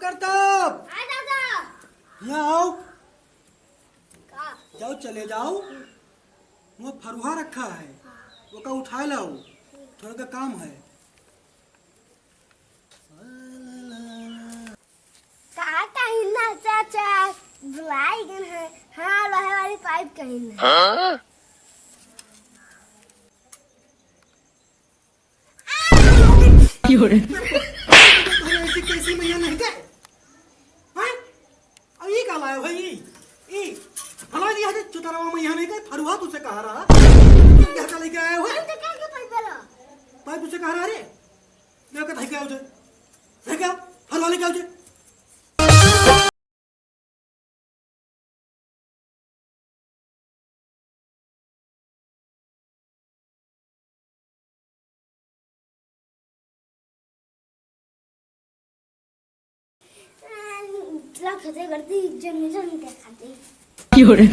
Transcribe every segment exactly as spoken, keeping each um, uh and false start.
करतब। हाँ दादा। यहाँ आओ। का? जाओ, चले जाओ। वो फरुहा रखा है, ओका उठाए लाओ, थोड़ा का काम है। का कही ना चाचा, बुलाई गन है। हाँ, लोहे वाली पाइप कही ना। हाँ? की हो रे? अरे, ऐसी कैसी मैया नहीं गए? हाँ? अब ये का लाया भाई? ई, ई, भला जी, हजे चुतरवा मैया नहीं गए, फरुहा तुझसे कहा रहा। क्या चले के आए हो? हम तो क्या के पाइप वाला? पाइप तुझसे कहा रहा रे? ले के धइके आओ जे। धइके आओ, फरुहा लेके आओ जे। ला खते करती, जन्म जन्म के खाते। की हो रे?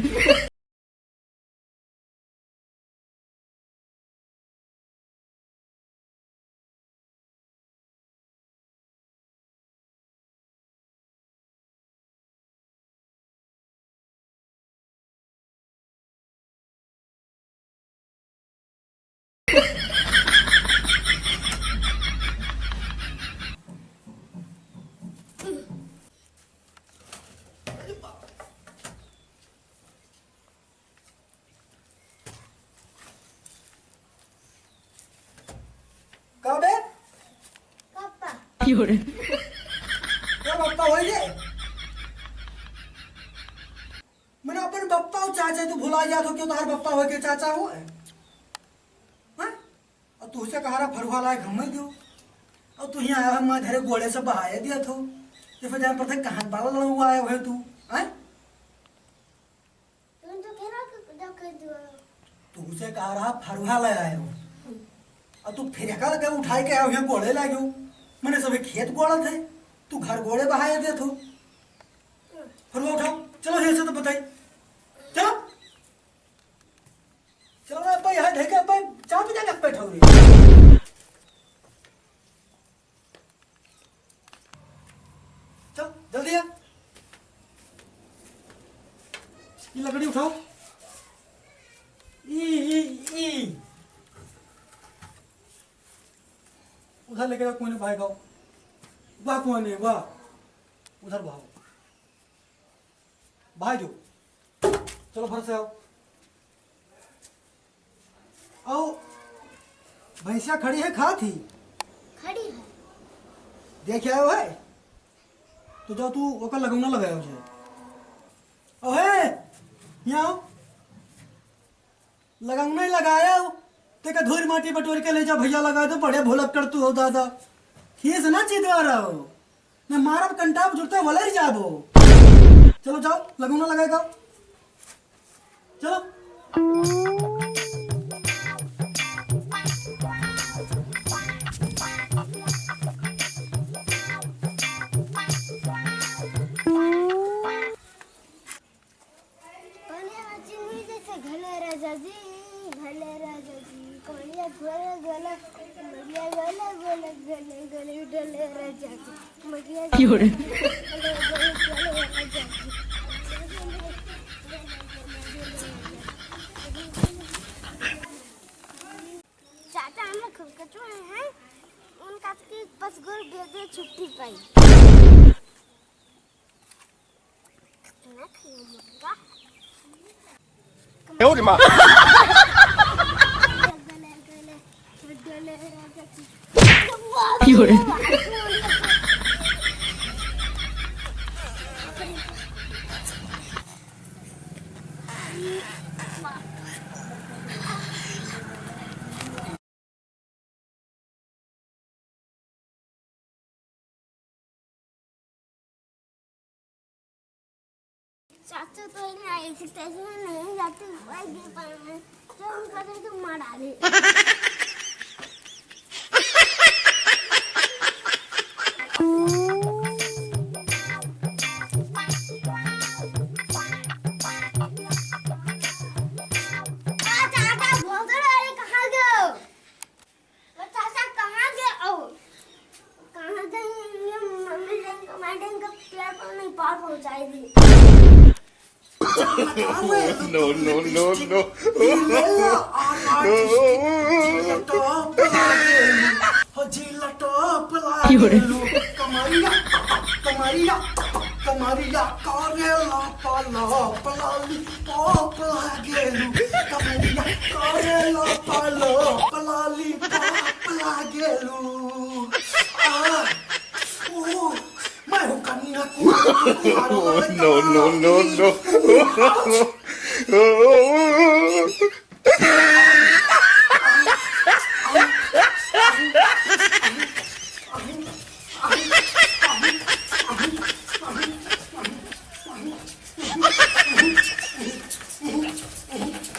का बे? पप्पा। की हो रे? का पप्पा होई रे? मने अपन पप्पा हो चाचा तू भुला जात हो, क्यों तोहर पप्पा होई के चाचा हो? हाँ? और तू से कहा रहा फरुहा लायक हम नहीं दियो। और तू यहाँ आया, हम धरे गोड़े से बहाए दिया थो। ये फिर जान पड़ता कहाँ बाला लड़ा हुआ आया हुआ है तू, हाँ? तुम तो कह रहा कि पूजा कर दो। तू से कहा रहा फरुहा ले आए हो। और तू फिर का लगे उठाए के आए हो, गोड़े लाग्यो। मने सभी खेत गोड़त है, तू घर गोड़े बहाए दे तू। फरुहा उठाओ, चलो यहाँ से तो बताई। चलो। चलो ना भाई, यहाँ ढेके भाई, चाय पी जाके बैठा हो रही। चल, जल्दी आ। ये लकड़ी उठाओ। ई, ई, ई। उधर लेके जाओ, कोने भाई खाओ। वाह, कोने, वाह। उधर भागो। भाई जो। चलो, फट से आओ। आओ, भैंसिया खड़ी है, खात ही। खड़ी है। देख आयो है? तो जाओ तू ओकर लगौना लगायो जे। ओहे, यहाँ आओ। लगौना ही लगायो। तेका धूर माटी बटोर के ले जा भैया, लगा दो, बड़े भुलक्कड़ तू हो दादा। खीस ना चिदवा रहो। मैं मारब कंटाप जुड़ते वलर जाबो। चलो जाओ, लगौना लगाए का। चलो। पनिया में चिन्नी जैसे घोले राजा जी, घोले राजा जी। पनिया घोले, घोले, मगिया घोले, घोले, घोले, घोले, घोले राजा जी। मगिया क्यों रे? घोले, घोले, घोले राजा जी। चाचा, हम लोग खुद कचुए हैं, उनका के बस गुरु दे दे छुट्टी पाई। ए, ओ रे माँ। की हो रे? चाचा तो है ना, ऐसे तैसे में नहीं जाते, भाई दे पाए मैं। तो उनका दे तो मार डाले। चाचा, चाचा, बोल दो, अरे कहाँ गए हो? तो चाचा कहाँ गए हो? कहाँ गए? ये मम्मी जान को आइटम का प्लेट पर नहीं पार पहुंचाई दी। No, no, no, no। हो जिला टॉप लागेलू। कमरिया, कमरिया, कमरिया करेला पाला, पलाली पॉप लागेलू। कमरिया करेला पाला, पलाली पॉप लागेलू। आ, ओ, मैं हूँ कन्या कुमार, कुमार वाले No, no, no, no।